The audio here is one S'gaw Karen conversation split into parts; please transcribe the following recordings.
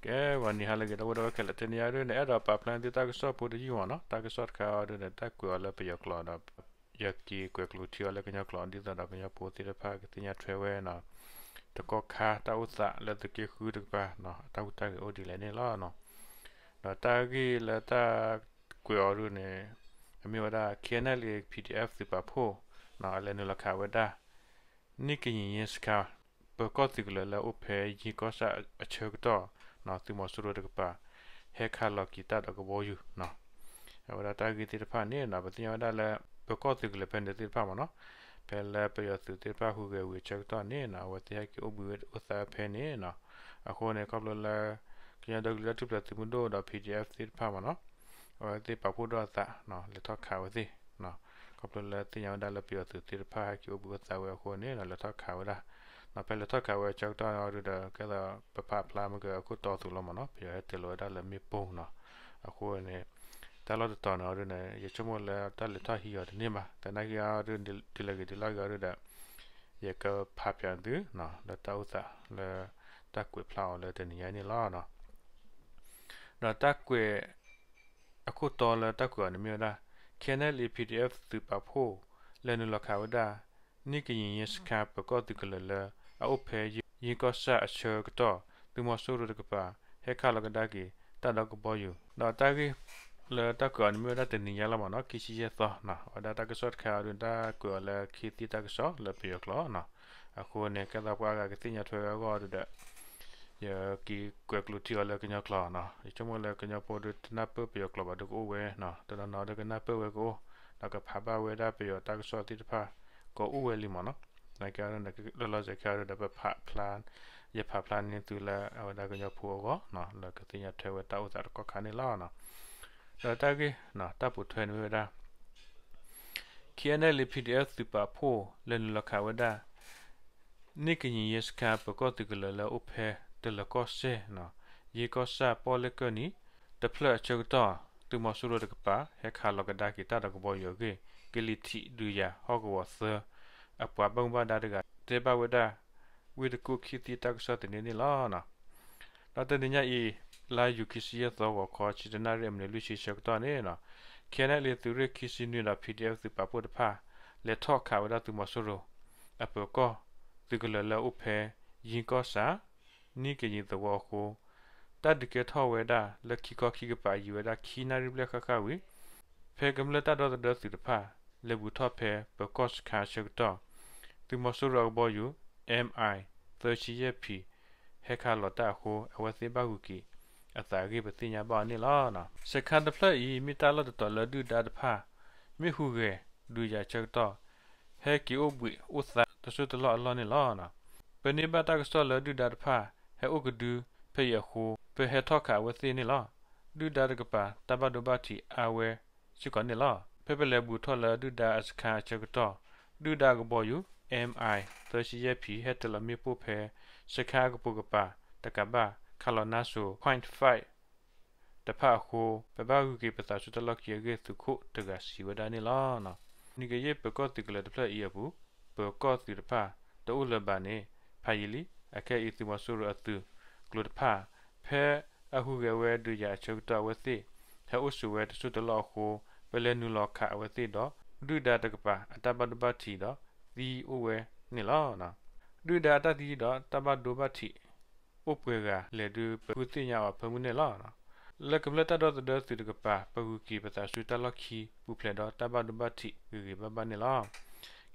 ကဲ ဂီၤနံၤဟါလၢအဂ့ၤ ဒီပုၢ်ဝဲၢ်ခဲလၢာ်, တနံၤအံၤဒုန့ၣ် အဲၣ်ဒိးပာ်ဖျါန့ၢ်သုတၢ်ကစီၣ်ဖိတယုၢ်မ့ၢ်နီၤ. တၢ်ကစီၣ်တခါအံၤဒုန့ၣ် တၢ်ကွဲးအီၤလၢပယီၤကျိာ်ဒီး ယက့ၤကွဲးကျိးထံအီၤလၢကညီကျိာ် ဒ်သိးဒီးကညီဖိသ့ၣ်တဖၣ်ကသ့ၣ်ညါထွဲဝဲနီၤ တကီၢ်ခါတၢ်အိၣ်သးလၢသုးက့ဃုတကပၤနီၤ အတၢ်ဟူးတၢ်ဂဲၤအိၣ်ဒ်လဲၣ်န့ၣ်လီၤ. ဒီးတၢ်ဂ့ၢ်လၢတၢ်ကွဲးအီၤဒုန့ၣ် အမ့ၢ်ဝဲဒၣ် K N L A P D F သုးပာ်ဖှိၣ်နီၤ အလဲၤနုာ်လီၤခးဝဲဒၣ် နံၣ်ကယံၤယဲစခါ ပၢၤကီၢ်သုးကလၢၤလၢအအိၣ်ဖဲယ့ကီၢ်ဆၣ်အဆၢကတီၢ် သုးမီၤစိရိၤတကပၤ ဟဲခးလီၤက့ၤတၢ်ဒီးကဘီယူၤနီၤ. အဝဲဒၣ်တၢ်ဂ့ၢ်သ့ၣ်တဖၣ်န့ၣ်နီၤ ပသ့ၣ်ညါဝဲဒၣ်လၢ ပၢၤကီၢ်သုးကလၢၤဖဲန့ၣ်သ့ၣ်တဖၣ်မ့ၢ်နီၤ ဖဲလၢပယီၤသုးသ့ၣ်တဖၣ်ဟူးဂဲၤဝံၤအဆၢကတီၢ်န့ၣ်နီၤ အဝဲသ့ၣ်ဟဲက့ၤအိၣ်ဘှံးအိၣ်သါဖဲန့ၣ်နီၤ. အဃိန့ၣ် ခီဖျိလၢ ကညီဒီကလုာ်တၢ်ထူၣ်ဖျဲးသုးမုၢ်ဒိၣ်ဒီး P D F သ့ၣ်တဖၣ်မ့ၢ်နီၤ အဝဲသ့ၣ်ပာ်ဖှိၣ်ဒီးအသး လဲၤထီၣ်ခးဝဲသ့ၣ် ခီဖျိလၢသ့ၣ်ညါဝဲဒၣ်လၢပယီၤသုးသ့ၣ်တဖၣ်ဟဲက့ၤအိၣ်ဘှံးအိၣ်သါဝဲအဃိန့ၣ် လဲၤထီၣ်ခးဝဲဒၣ်. ဖဲလဲၤထီၣ်ခးဝဲအဆၢကတီၢ်အံၤဒုဒီး ကဲသိးပဖးဖျါမ့ၢ်ဂ့ၤအခိၣ်တီအသိးလီၤမ့ၢ်နီၤ ပယီၤဟဲတ့ၢ်လီၤဝဲဒၣ်လၢမ့ၣ်ပိၢ်နီၤ. အဃိန့ၣ် တၢ်လီၢ်တတီၤန့ၣ်အံၤဒုန့ၣ် ယဆိကမိၣ်လၢတၢ်လဲၤထီၣ်ဟံးအီၤတန့ၢ်ဘၣ်. သနာ်က့အံၤဒု ဒ်လဲၣ်ဂ့ၤဒ်လဲၣ်ဂ့ၤအံၤဒုဒီး ယကဖးဖျါသု လၢတၢ်အိၣ်သးလၢ တၢ်ကွဲးဖျါအီၤလၢတနံၤညါအံၤန့ၣ်လီၤ. ဒီးတၢ်ကွဲး အခိၣ်တီလၢတၢ်ကွဲးအီၤန့ၣ် မ့ၢ်ဝဲဒၣ် K N L A P D F သုးပာ်ဖှိၣ် လဲၤနုာ်လီၤခးဝဲဒၣ် နံၣ်ကယံၤယဲစခါ ပၢၤကီၢ်သုးကလၢၤလၢ အအိၣ်ဖဲယ့ကီၢ်ဆၣ်အဆၢကတီၢ် သုးမီၤစိရိၤတကပၤ ဟဲခးလီၤကဒါက့ၤ တၢ်ဒီးကဘီယူၤ. ဒီးတၢ်ဂ့ၢ်လၢတၢ်ကွဲးအီၤန့ၣ် မ့ၢ်ဝဲဒၣ်တနံၤညါလီၤမ့ၢ်နီၤ ခံဆံယဲၢ်သီနီၤ. အဝဲဒၣ်တၢ်ကစီၣ်တခါအံၤဒု တၢ်ကွဲးအီၤလၢခံသ့ၣ်တၢ်ကစီၣ်လၢပယီၤကျိာ်နီၤ. အဃိန့ၣ် ကဲသိးပှၤအါဂၤကသ့ၣ်ညါထွဲဝဲအဂီၢ်ဒုဒီး ယက့ၤကွဲးကျိးထံအီၤလၢကညီကျိာ်နီၤ. ယဆိကမိၣ်လၢကညီဖိဒုတနၢ်ပၢၢ်ပယီၤကျိာ်ဘၣ်ဒုကအိၣ်ဝဲနီၤ. တနီၤနီၤဒုကနၢ်ပၢၢ်ဝဲကအိၣ် ဒီးကဖးဘၣ်ဝဲဒၣ်ပယီၤတၢ်ကစီၣ်သ့ၣ်တဖၣ် ကအိၣ်ဝဲလံမ့ၢ်နီၤ. နာ်က့အံၤဒု လီၤလီၤဆဲးဆဲးခဲအံၤဒုဒီး ပဖးဖျါ ယဖးဖျါန့ၢ်သုလၢအဝဲဒၣ်ကညီဖိအဂီၢ် လၢကသ့ၣ်ညါထွဲဝဲတၢ်အိၣ်သးတကီၢ်ခါန့ၣ်လီၤ. ဒီးတၢ်ဂ့ၢ် တၢ်ပိာ်ထွဲန့ၣ်မ့ၢ်ဝဲဒၣ် K N L A P D F သုးပာ်ဖှိၣ် လဲၤနုာ်လီၤခးဝဲဒၣ် နံၣ်ကယံၤယဲစခါ ပၢၤကီၢ်သုးကလၢၤလၢအအိၣ်ဖဲ တလၢၤကီၢ်စဲၣ် ယ့ကီၢ်ဆၣ်ပီၣ်လဲၣ်ကၢၢ်နံၤ တဖျၢၣ်အဆၢကတီၢ် သုးမီၤစိရိၤတကပၤ ဟဲခးလီၤကဒါက့ၤတၢ်ဒီးကဘီယူၤအဂ့ၢ် ကလံၤထံးဒုးယၤဟီၣ်ကဝီၤသၢ အပှၤဘၣ်မူဘၣ်ဒါတဂၤ တဲဘၣ်ဝဲဒၣ် ဝ့ၢ်တကူၣ်ခံသ့ၣ်တၢ်ကစီၣ်သန့န့ၣ်လီၤ. ဒီးတနံၤညါအံၤ လါယူၤခံဆံယဲၢ်သီ ဂီၤခီ ဆံတနၣ်ရံၣ်အမံးနံးလွံၢ်ဆံဆၢကတီၢ်န့ၣ် K N L A သုးရ့ၣ်ခံဆံနွံဒီး P D F သုးပာ်ဖှိၣ်တဖၣ် လဲၤထီၣ်ခးဝဲဒၣ်သုးမီၤစိရိၤ အပၢၤကီၢ်သုးကလၢၤလၢအအိၣ်ဖဲ ယ့ကီၢ်ဆၣ် နံၣ်ကယံၤသဝီအဃိ တၢ်ဒုးကဲထီၣ်ဝဲဒၣ်လၢခံခီခံကပၤ ယံာ်ဝဲဒၣ်ခံနၣ်ရံၣ်ဘျဲၣ်ဃၣ်ဃၣ်ဝံၤ ဖဲကမျၢၢ်တၢ်ဒီသဒၢသုးတဖၣ် လဲၤဘူးထီၣ်ဖဲပၢၤကီၢ်စခါအဆၢကတီၢ် သုးမီၤစိရိၤအကဘီယူၤ M I သၢဆံယဲၢ်ဖံး ဟဲခးလီၤတၢ်အဃိ အဝဲသ့ၣ်ဘၣ်ဂုၤက့ၤအသးအဂ့ၢ် ပသ့ၣ်ညါဘၣ်အီၤန့ၣ်လီၤ. စခါတဖျၢၣ်အံၤ မ့ၢ်တၢ်လီၢ်တတီၤလၢဒုၣ်ဒါတဖၣ် မ့ၢ်ဟူးဂဲၤဒုးယၤအဆၢကတီၢ် ဟဲက့ၤအိၣ်ဘှံးအိၣ်သါတစိၢ်တလီၢ်အလီၢ်န့ၣ်လီၤ. ပန့ၢ်ဘၣ်တၢ်ကစီၣ်လၢဒုၣ်ဒါတဖၣ် ဟဲအိၣ်ကဒုဖဲအံၤအဃိ ပဟဲထီၣ်ခးအဝဲသ့ၣ်န့ၣ်လီၤ. ဒုၣ်ဒါတကပၤတၢ်ဘၣ်ဒိဘၣ်ထံးအါဝဲစ့ၢ်ကီးန့ၣ်လီၤ. ဖဲပလဲၤဘူးထီၣ်လၢဒုၣ်ဒါအစခါအဆၢကတီၢ် ဒုၣ်ဒါအကဘီယူၤ M I သၢဆံယဲၢ်ဖံး ဟဲတ့ၢ်လီၤမ့ၣ်ပိၢ်ဖဲ စခါအကပိာ်ကပၤတကးဘၣ် ခးလီၤနါစိၤ point five တဖၣ်အဃိ ပဘၣ်ဂုၤက့ၤပသးဆူတၢ်လီၢ်ခံအဂ့ၢ် သုးခိၣ်တဂၤစံးဝဲဒၣ်န့ၣ်လီၤ. နံၣ်ကယဲၢ်ပၢၤကီၢ်သုးကလၢၤတဖျၢၣ်အံၤအပူၤ ပၢၤကီၢ်သုးတဖၣ် တအိၣ်လၢၤဘၣ်န့ၣ် ဖးယံာ်လံ. အခဲအံၤသုးမီၤစိရိၤအသုးကျိၤတဖၣ် ဖဲအဟူးဂဲၤဝဲဒုးယၤအဆၢကတီၢ်အဝဲသ့ၣ် ဟဲအိၣ်ဆိးဝဲတစိၢ်တလီၢ်အဃိ ပလဲၤနုာ်လီၤခးအဝဲသ့ၣ်ဒီး ဒုၣ်ဒါတကပၤအတၢ်ဘၣ်ဒိဘၣ်ထံးဒီးသံအိၣ်ဝဲန့ၣ်လီၤ. ဒုၣ်ဒါအတၢ်သံဒီးတၢ်ဘၣ်ဒိဘၣ်ထံး အိၣ်ပှဲၤဂၤလဲၣ်ဒုး ပဃုသ့ၣ်ညါအီၤဖၢမုၢ်န့ၣ်လီၤ. လၢကမျၢၢ်တၢ်ဒီသဒၢသုးတကပၤ ပဂုၤက့ၤပသးဆူတၢ်လီၢ်ခံ ပူၤဖျဲးဒီးတၢ်ဘၣ်ဒိဘၣ်ထံးဂ့ၤဂ့ၤဘၣ်ဘၣ်န့ၣ်လီၤ.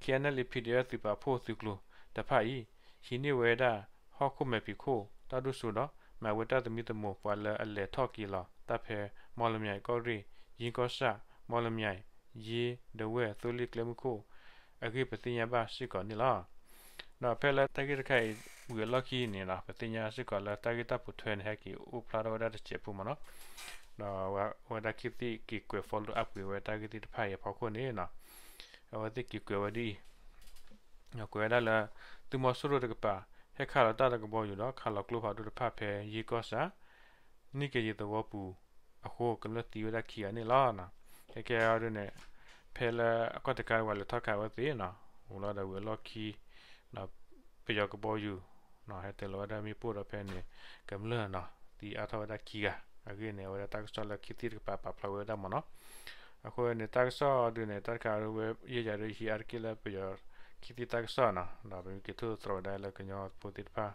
K N L A P D F သုးပာ်ဖှိၣ်သုးကျိၤတဖၣ်အံၤ ဟံးန့ၢ်ဝဲဒၣ် ဟီၣ်ခိၣ်မဲာ်ဖံးခိၣ်တၢ်ဒိၣ်စိဒီး မၤဝဲတၢ်သမံသမိးပှၤလၢအလဲၤထီၣ်က့ၤလီၤတၢ်ဖဲ မီၢ်လမၠဲၤကီၢ်ရ့ၣ် ယ့ကီၢ်ဆၣ် မီၢ်လမၠဲၤ ယ့ဒဝဲၢ် သိလ့ၣ်ကျဲမုၢ်ခိၣ် အဂ့ၢ်ပသ့ၣ်ညါဘၣ်စ့ၢ်ကီးန့ၣ်လီၤ. ဒီးဖဲလၢတၢ်ဂ့ၢ်တခါအံၤဝံၤအလီၢ်ခံန့ၣ်ဒီး ပသ့ၣ်ညါစ့ၢ်ကီးလၢတၢ်ဂ့ၢ်တၢ်ပိာ်ထွဲန့ၣ် ဟဲက့ၤအိၣ်ဖျါထီၣ်ဝဲဒၣ်တစဲးဖိမ့ၢ်နီၤ. ဒီးဝဲဒၣ်ခံသ့ၣ်က့ၤကွဲး follow up ကွံာ်ဝဲတၢ်ဂ့ၢ်သ့ၣ်တဖၣ်အံၤအဖီခိၣ်န့ၣ် အဝဲသ့ၣ်က့ၤကွဲးဝဲဒ်အံၤ, ကွဲးဝဲဒၣ်လၢ သုးမီၤစိရိၤတကပၤ ဟဲခးလီၤတၢ်ဒီးကဘီယူၤဒီး ခးလီၤကျိဖးဒိၣ်တဖၣ်ဖဲယ့ကီၢ်ဆၣ် နံၣ်ကယံၤသဝီပူၤအဃိ ကမျၢၢ်သံဝဲဒၣ်ခံဂၤန့ၣ်လီၤ. ခဲကဲအံၤဒ်န့ၣ် ဖဲလၢအကီၢ်တခါဝဲလဲၤထီၣ်ခးဝဲသ့ၣ်နီၤ ဝံၤလီၤဒီးဝံၤအလီၢ်ခံ ပယီၤကဘီယူၤ ဟဲတ့ၢ်လီၤဝဲဒၣ်မ့ၣ်ပိၢ်ဒီးဖဲန့ၣ် ကမျၢၢ်နီၤ သံအါထီၣ်ဝဲဒၣ်ခံဂၤအဂ့ၢ်န့ၣ် အဝဲဒၣ်တၢ်ကစီၣ်လၢခံသံၣ်တကပၤပာ်ဖျါဝဲဒၣ်မ့ၢ်နီၤ. အဃိန့ၣ် တၢ်ကစီၣ်အီၤဒုန့ၣ် တၢ်တခါအံၤဝဲ ယဲယၤဒီး ယဟံးအါတက့ၢ်လၢပယီၤခံသံၣ်တၢ်ကစီၣ်နီၤ, ဒီးပမ့ၢ်က့ၤထိၣ်သတြီၤဝဲဒၣ်လၢကညီဖိသ့ၣ်တဖၣ်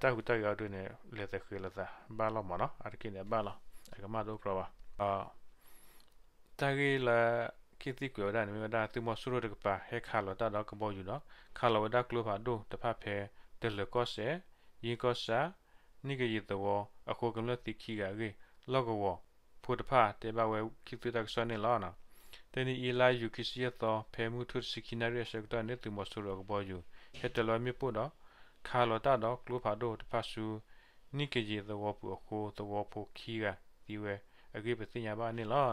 တၢ်ဟူးတၢ်ဂဲၤအီၤဒုန့ၣ် လဲၤသဃ့လိာ်သးဘၣ်လီၤမ့ၢ်နီၤ, အါတက့ၢ်န့ၣ်အဘၣ်လီၤ, အကမၣ်တအိၣ်ကြီဘၣ်. တၢ်ဂ့ၢ်လၢ ခံသံၣ်ကွဲးဝဲဒၣ်န့ၣ်မ့ၢ်ဝဲဒၣ် သုးမီၤစိရိၤတကပၤ ဟဲခးလီၤတၢ်ဒီးကဘီယူၤဒီး ခးလီၤဝဲဒၣ်ကျိဖးဒိၣ်တဖၣ်ဖဲ တလၢၤကီၢ်စဲၣ်, ယ့ကီၢ်ဆၣ်, နံၣ်ကယံၤသဝီ အဃိကမျၢၢ်သံခံဂၤအဂ့ၢ် လီၢ်ကဝီၤဖိတဖၣ်တဲဘၣ်ဝဲခံသံၣ်တၢ်ကစီၣ်န့ၣ်လီၤ. တနံၤအံၤလါယူၤခံဆံယဲၢ်သီ ဖဲမုၢ်ထူၣ်တဆံခံနၣ်ရံၣ်အဆၢကတီၢ်န့ၣ် သုးမီၤစိရိၤအကဘီယူၤ ဟဲတၢၤလီၤမ့ၣ်ပိၢ်ဒီး ခးလီၤတၢ်ဒီးကျိဖးဒိၣ်တဖၣ်ဆူ နံၣ်ကယံၤသဝီပူၤအဃိ သဝီဖိခံဂၤသံဝဲအဂ့ၢ် ပသ့ၣ်ညါဘၣ်န့ၣ်လီၤ.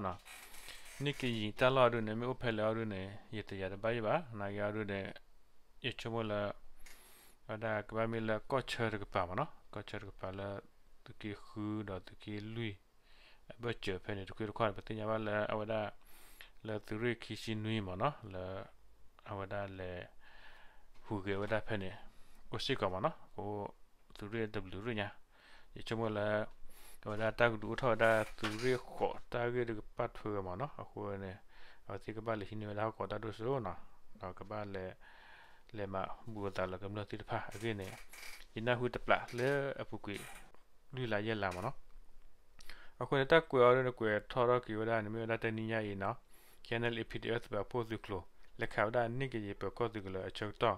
နံၣ်ကယံၤတၢ်လီၢ်အီၤဒုန့ၣ် မ့ၢ်အိၣ်ဖဲလဲၣ်အီၤဒုန့ၣ် ယတယာ်တဘၣ်ယံၣ်ဘၣ်, နာ်က့အီၤဒုန့ၣ် ယဆိကမိၣ်လၢ အဝဲဒၣ်ကဘၣ်မ့ၢ်လၢကီၢ်ဆၢတကပၤမ့ၢ်နီၤ, ကီၢ်ဆၢတကပၤလၢ သုးက့ဃုဒီးသုးက့လွံၢ် အဘၢၣ်စၢၤဖဲန့ၣ် တခွ့တခွါန့ၣ် ပသ့ၣ်ညါဘၣ်လၢအဝဲဒၣ် လၢသုးရ့ၣ်ခံဆံနွံမ့ၢ်နီၤ, လၢ အဝဲဒၣ်လဲၤ ဟူးဂဲၤဝဲဒၣ်ဖဲန့ၣ် အိၣ်စ့ၢ်ကီးမ့ၢ်နီၤ, ကအိၣ်သုးရ့ၣ်တဘျုးရ့ၣ်ညါ, ယဆိကမိၣ်လၢ အဝဲဒၣ်တၢ်ကဒုးအိၣ်ထီၣ်ဝဲဒၣ်သုးရ့ၣ်ဃိးတၢ်ဂ့ၢ်တကပၤထွဲဝဲမ့ၢ်နီၤ, အဃိန့ၣ် အဝဲသ့ၣ်ကဘၣ်လဲၤဟံးန့ၢ်ဝဲဒၣ်ဟီၣ်ကဝီၤတၢ်ဒိၣ်စိနီၤ, ဒီးကဘၣ်လဲၤ လဲၤမၤဘူးအသးလၢကမျၢၢ်သ့ၣ်တဖၣ်အဂ့ၢ်န့ၣ် ယနၢ်ဟူတပျးလၢအပူၤကွံာ် လွံၢ်လါယဲၢ်လါမ့ၢ်နီၤ. အဃိန့ၣ် တၢ်ကွဲးအီၤဒုန့ၣ် ကွဲးထီၣ်ထီၣ်က့ၤဝဲဒၣ်န့ၣ် မ့ၢ်ဝဲဒၣ်တနံၤညါအံၤနီၤ, ခ့ၣ်အဲၣ်ယူၣ် ပီၣ်အဲၣ်ပၣ် သုးကျိၤ လဲၤခးဝဲဒၣ်နံၣ်ကယံၤပၢၤကီၢ်သုးကလၢၤအဆၢကတီၢ်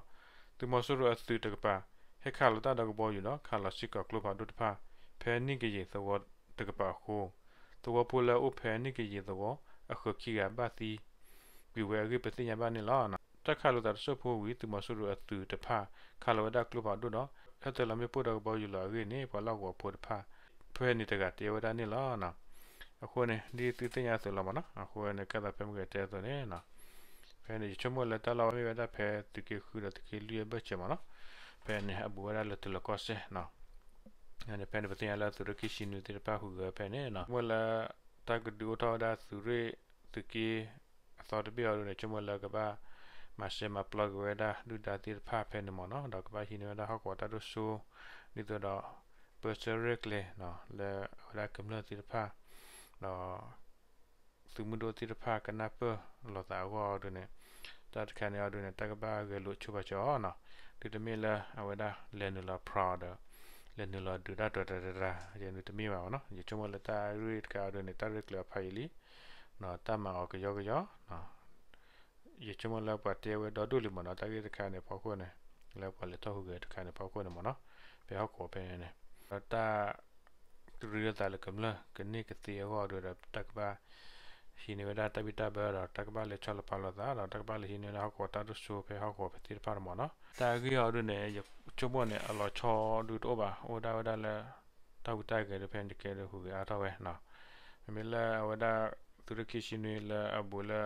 သုးမီၤစိရိၤအသုးတကပၤ ဟဲခးလီၤတၢ်ဒီးကဘီယူၤဒီး ခးလီၤစ့ၢ်ကီးကျိဖးဒိၣ်တဖၣ် ဖဲနံၣ်ကယံၤသဝီတကပၤအဃိ သဝီဖိလၢအအိၣ်ဖဲနံၣ်ကယံၤသဝီ အဃၢၤခံဂၤဘၣ်သံကွံာ်ဝဲအဂ့ၢ် ပသ့ၣ်ညါဘၣ်န့ၣ်လီၤ. တၢ်ခးလိာ်သးတစိၢ်ဖိဝံၤ သုးမီၤစိရိၤအသုးတဖၣ် ခးလီၤဝဲဒၣ်ကျိဖးဒိၣ်ဒီး ဟဲတၢၤလီၤမ့ၣ်ပိၢ်ဒီးကဘီယူၤလီၤအဂ့ၢ်န့ၣ် ပှၤလီၢ်ကဝီၤဖိတဖၣ် ဖဲန့ၣ်တဂၤတဲဝဲဒၣ်န့ၣ်လီၤ. အဃိန့ၣ် ဒ်သုသ့ၣ်ညါအသိးလီၤမ့ၢ်နီၤ, အဃိန့ၣ် ကဲသးဖဲမုၢ်ဂဲၤတဲအသိးန့ၣ် ဖဲန့ၣ် ယဆိကမိၣ်လၢတၢ်လီၢ်ဝဲမ့ၢ်ဝဲဒၣ်ဖဲ သုးက့ဃုဒီးသုးက့လွံၢ်အဘၢၣ်စၢၤမ့ၢ်နီၤ, ဖဲန့ၣ် အဘူးဝဲဒၣ်လၢတလၢၤကီၢ်စဲၣ်နီၤ, ဖဲန့ၣ် ပသ့ၣ်ညါလၢသုးရ့ၣ်ခံဆံနွံသ့ၣ်တဖၣ်ဟူးဂဲၤဖဲန့ၣ်နီၤ, ဆိကမိၣ်လၢတၢ်ကဒုးအိၣ်ထီၣ်ဝဲဒၣ်သုးရ့ၣ်သုးက့အသီတဘ့ၣ်အီၤဒုန့ၣ် ဆိကမိၣ်လၢကဘၣ်မၤစဲမၤပျီက့ၤဝဲဒၣ်ဒုၣ်ဒါသ့ၣ်တဖၣ်ဖဲန့ၣ်မ့ၢ်နီၤ, ဒီးကဘၣ်ဟံးန့ၢ်ဝဲဒၣ်ဟီၣ်ကဝီၤတၢ်ဒိၣ်စိ ဒ်သိးဒီး ပၢဆှၢရဲၣ်ကျဲၤ လၢအဝဲဒၣ်ကမျၢၢ်သ့ၣ်တဖၣ် ဒီး သုးမုၢ်ဒိၣ်သ့ၣ်တဖၣ်ကနၢ်ပၢၢ်လိာ်သးအဂီၢ်အီၤဒုန့ၣ်, တၢ်တခါန့ၣ်အီၤဒုန့ၣ် တၢ်ကဘၣ်ဂဲၤလိာ်ဆိပာ်စၢၤအီၤနီၤ, ဒုတမ့ၢ်လၢအဝဲဒၣ်လဲၤနုာ်လီၤဖြးဒီး လဲၤနုာ်လီၤဒုးတၢ်တြီတြီတြီ ယဲန့ၣ်တမ့ၢ်ဘၣ်မ့ၢ်နီၤ, ယဆိကမိၣ်လၢတၢ်ရ့ၣ်တခါအီၤဒုန့ၣ် တၢ်ရဲၣ်ကျဲၤအဖးယံာ်လံ ဒီးတၢ်မၤအီၤကယီကယီ ယဆိကမိၣ်လၢပှၤတဲဝဲဒီဒိၣ်လံမ့ၢ်နီၤ, တၢ်ဂ့ၢ်တခါန့ၣ်ဖီခိၣ်န့ၣ်, လၢပှၤလဲၤထီၣ်ဟူးဂဲၤတခါန့ၣ်ဖီခိၣ်န့ၣ်မ့ၢ်နီၤ, ဖဲဟီၣ်ကဝီၤဖဲန့ၣ်န့ၣ်, ဒီးတၢ်ရ့လိာ်သးလၢကမျၢၢ်ကန့ၢ်ကသ့အဂီၢ်ဒီး တၢ်ကဘၣ်ဟံးန့ၢ်ဝဲဒၣ်တၢ်ဘံၣ်တၢ်ဘၢဒီး တၢ်ကဘၣ်လဲၤဆီလီၤပာ်လိာ်သးဒီး တၢ်ကဘၣ်လဲၤဟံးန့ၢ်ဝဲဒၣ်ဟီၣ်ကဝီၤတၢ်ဒိၣ်စိဖဲဟီၣ်ကဝီၤဖဲသ့ၣ်တဖၣ်န့ၣ်မ့ၢ်နီၤ, တၢ်ဂ့ၢ်အီၤဒုန့ၣ် ယဆိကမိၣ်န့ၣ် အလီၤဆီဒုတအိၣ်ဘၣ်, အိၣ်ဒၣ်ဝဲဒၣ်လၢ တၢ်ဟူးတၢ်ဂဲၤဒုဖဲန့ၣ်တကဲဒုဟူးဂဲၤအါထီၣ်ဝဲနီၤ, မ့မ့ၢ်လၢအဝဲဒၣ်သုးရ့ၣ်ခံဆံနွံလၢအဘူးလၢ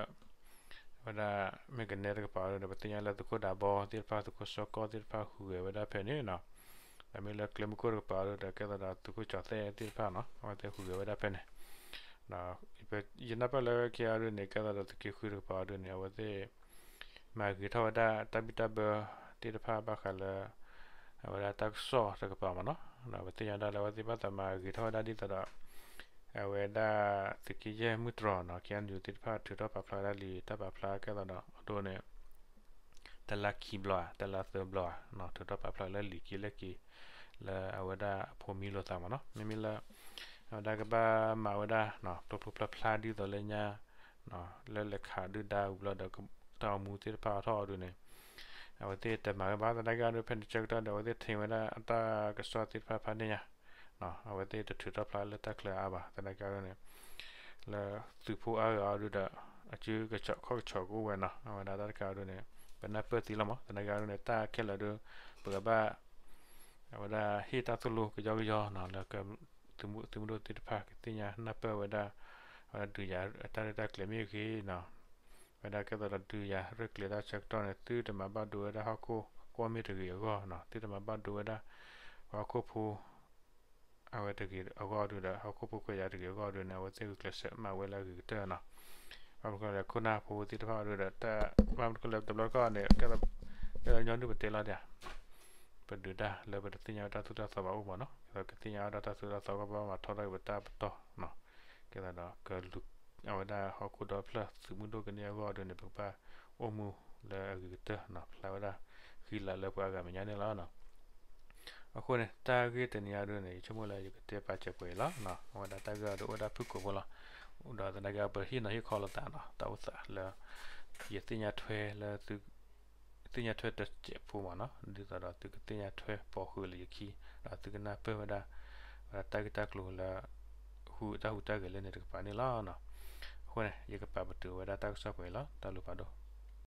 အဝဲဒၣ်မ့ၢ်ကနဲတကပၤအီၤဒုဒီး ပသ့ၣ်ညါလၢသုးခိၣ်ဒးဘီသ့ၣ်တဖၣ် သုးခိၣ်စီကီသ့ၣ်တဖၣ်ဟူးဂဲၤဝဲဒၣ်ဖဲန့ၣ်နီၤ, ဒီးမ့ၢ်လၢကျဲမုၢ်ခိၣ်တကပၤအီၤဒုဒီး ကဲသိးဒီးသုးခိၣ်ကၠီၤသဲၣ်သ့ၣ်တဖၣ်နီၤ အဝဲသ့ၣ်ဟူးဂဲၤဝဲဒၣ်ဖဲန့ၣ်, ဒီးယနၢ်ပၢၢ်လၢခဲအံၤဒုန့ၣ် ကဲသိးဒီးသုးက့ဃုတကပၤအီၤဒုန့ၣ် အဝဲသ့ၣ် မၤဂ့ၤထီၣ်ဝဲဒၣ်တၢ်ဘံၣ်တၢ်ဘၢသ့ၣ်တဖၣ်ဘၣ်ဃးလၢ အဝဲဒၣ်တၢ်ကစီၣ်တကပၤမ့ၢ်နီၤ, ဒီးပသ့ၣ်ညါဒၣ်လၢအဝဲသ့ၣ်ဘၣ်သးမၤဂ့ၤထီၣ်ဝဲဒၣ်ဒ်သိးဒီး အဝဲဒၣ်သုးက့ယဲၢ်မုၢ်တြီၤနီၤ ခဲအံၤဒုသ့ၣ်တဖၣ်ထုးထီၣ်ပာ်ဖျါဝဲဒၣ်လံာ်တၢ်ပာ်ဖျါကဲသိးဒီးအဒိန့ၣ် တလါခံဘျီဧါ တလါသၢဘျီဧါ ထုးထီၣ်ပာ်ဖျါလၢလံာ်က့လဲၢ်က့ လၢအဝဲဒၣ်အဖိမံလိာ်သးမ့ၢ်နီၤ, မ့မ့ၢ်လၢ အဝဲဒၣ်ကဘၣ်မၤဝဲဒၣ် ဖျိဖျိဖျါဖျါဒ်သိးလၢညါ လၢလဲၤခးဒုၣ်ဒါဝံၤဘျီဒီး တၢ်အိၣ်မူသ့ၣ်တဖၣ်အါထီၣ်အီၤဒုန့ၣ် အဝဲသ့ၣ်တမၤဝဲဘၣ် သနာ်က့အီၤဒု ဖဲန့ၣ်ဆၢကတီၢ်ဒီး အဝဲသ့ၣ်ထံၣ်ဝဲဒၣ်အတၢ်ကစီၣ်သ့ၣ်တဖၣ်ဖးန့ၢ်ညါ အဝဲသ့ၣ်တထုးထီၣ်ဖျါလၢတၢ်ချၢအါဘၣ် သနာ်က့အီၤဒုန့ၣ် လၢသုးဖိအါဂၤအီၤဒုဒီး အစုကဆီးခီၣ်ကဆီးကအိၣ်ဝဲနီၤ အဝဲဒၣ်တၢ်တခါအီၤဒုန့ၣ် ပနၢ်ပၢၢ်သ့လီၤမး သနာ်က့အီၤဒုန့ၣ် တၢ်ခဲလၢာ်ဒု ပကဘၣ် အဝဲဒၣ်ဟ့ၣ်တၢ်သိၣ်လိကယီကယီနီၤ လၢ သုးမုၢ်ဒိၣ်သ့ၣ်တဖၣ်ကသ့ၣ်ညါနၢ်ပၢၢ်ဝဲဒၣ် အဝဲဒၣ်ဒုးယၤတၢ်ရဲၣ်တၢ်ကျဲၤမ့ၢ်ဂ့ၤနီၤ ဝဲဒၣ်ကဲသိးဒီးဒုးယၤရဲၣ်ကျဲၤတၢ်ဆၢကတီၢ်န့ၣ် သုတမၤဘၣ်ဒိဝဲဒၣ်ဟီၣ်ခိၣ်ကွီၢ်မ့ၢ်တဂ့ၤအဂီၢ်နီၤ သုတမၤဘၣ်ဒိဝဲဒၣ် ပှၤဟီၣ်ခိၣ်ဖိ အဝဲတဂ့ၤအဂီၢ်ဒုဒီး ဟီၣ်ခိၣ်ဖိခွဲးယာ်တဂ့ၤအဂီၢ်ဒုန့ၣ် အဝဲသ့ၣ်ဂုာ်ကျဲးစၢးမၤဝဲလၢအဂ့ၤကတၢၢ်နီၤ ဘၣ်မနုၤလဲၣ် ခိၣ်နၢ်ဖိသ့ၣ်တဖၣ်အီၤဒုဒီး တၢ်ဘၣ်မနုၤလဲၣ် တဘျီတခီၣ်န့ၣ် ကဲသိးညီနုၢ်ပတဲလီၤဒၣ် ပဒုးတၢ်လၢပတသ့ၣ်ညါဝဲတၢ်သိၣ်တၢ်သီဘၣ်အိၣ်မးနီၤ ဒီးကသ့ၣ်ညါဝဲဒၣ်တၢ်သိၣ်တၢ်သီ ကဘၣ်မၤထီထီၣ်က့ၤပတၢ်ပတီၢ်နီၤ. ကဲသးဒီး ကလူၤအဝဲဒၣ်ဟီၣ်ခိၣ်ဒီဖျၢၣ်သုးမုၢ်ဒိၣ်ကန့ၢ်အဂီၢ်ဒုန့ၣ် ပကဘၣ်အိၣ်မူလၢအဂ့ၤကတၢၢ်နီၤ, ဖျါဝဲဒၣ်ဃံလၤလၢပှၤအဂၤမဲာ်ညါန့ၣ်လီၤ. အဃိန့ၣ် တၢ်ဂ့ၢ်တနံၤအံၤဒုန့ၣ် ယဆိကမိၣ်လၢယကတဲပာ်စၢၤပှဲၤအံၤလီၤ. အဝဲဒၣ်တၢ်ဂ့ၢ်အံၤဒုအိၣ်ဝဲဒၣ်ဖုၣ်ကိာ်ဖိလီၤ. ဒီးသနာ်က့ ပဟ့ၣ်နီၤဟ့ၣ်ခီလိာ်သးနီၤ, တၢ်အိၣ်သးလၢ ယသ့ၣ်ညါထွဲလၢ သ့ၣ်ညါထွဲတစဲးဖိမ့ၢ်နီၤ, ဒ်သိးဒီးသုကသ့ၣ်ညါထွဲပိာ်ဃုာ်လၢယခံ, ဒီးသုကနၢ်ပၢၢ်ဝဲဒၣ် ဝဲဒၣ်တၢ်ဂ့ၢ်တၢ်ကျိၤလၢ ဃုတၢ်ဟူးတၢ်ဂဲၤလၢန့ၣ်တကပၤန့ၣ်လီၤ. အဃိန့ၣ် ယကပာ်ပတုာ်ဝဲဒၣ်တၢ်ကစီၣ်ပှဲၤအံၤလီၤ. တၢ်ဘျုးဖးဒိၣ်.